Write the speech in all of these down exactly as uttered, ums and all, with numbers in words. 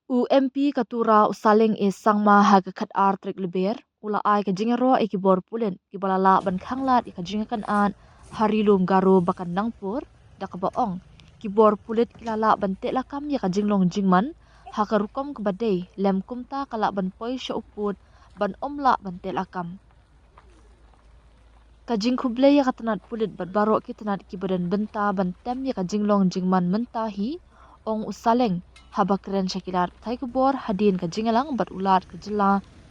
U M P ka Tura u Saleng A Sangma ha ka khatar tarik Lber u la ai ka jingïaroh ïa ki bor pulit kiba la lah ban khanglad ïa ka jingïakynad ha Ri Lum Garo ba kan nangpur, da kaba ong ki bor pulit ki la lah ban teh lakam ïa ka jinglong jingman ha ka rukom kaba dei, lem kumta ka lah ban poi sha u pud ban ym lah ban teh lakam. Ka jingkhublei ïa ka tnat pulit bad baroh ki tnat kiba don bynta ban tem ïa ka jinglong jingman mynta hi, ong u Saleng haba kren sha ki lad pathai khubor hadien ka jingïalang bad u Lat ka jylla,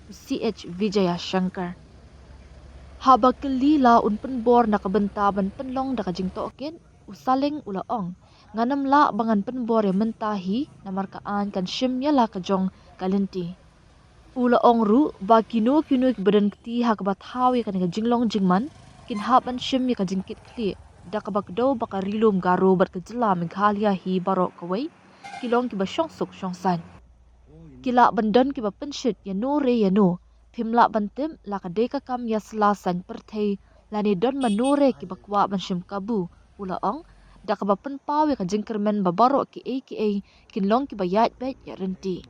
u C H Vijayashankar. Haba kylli la un pynbor na ka bynta ban pynlong da ka jingtohkit, u Saleng u la ong, ngan ym lah ba ngan pynbor ïa mynta hi namar ka aiñ kan shim ïa la ka jong ka lynti. U la ong ruh ba kino kino kiba don kti ha kaba thaw ïa kane ka jinglong jingman kin hap ban shim ïa ka jingkitkhlieh, da kaba kdew ba ka Ri Lum Garo bad ka jylla Meghalaya hi baroh kawei ki long kiba shongsuk shongsaiñ. Ki lah ban don kiba pynshit ïa no re ïa no, phim lah ban tip la ka dei ka kam ïasylla saiñ pyrthei lane don mano re kiba kwah ban shim kabu, u la ong, da kaba pynpaw ïa ka jingkyrmen ba baroh kiei kiei kin long kiba ïaid beit ïaid ryntih.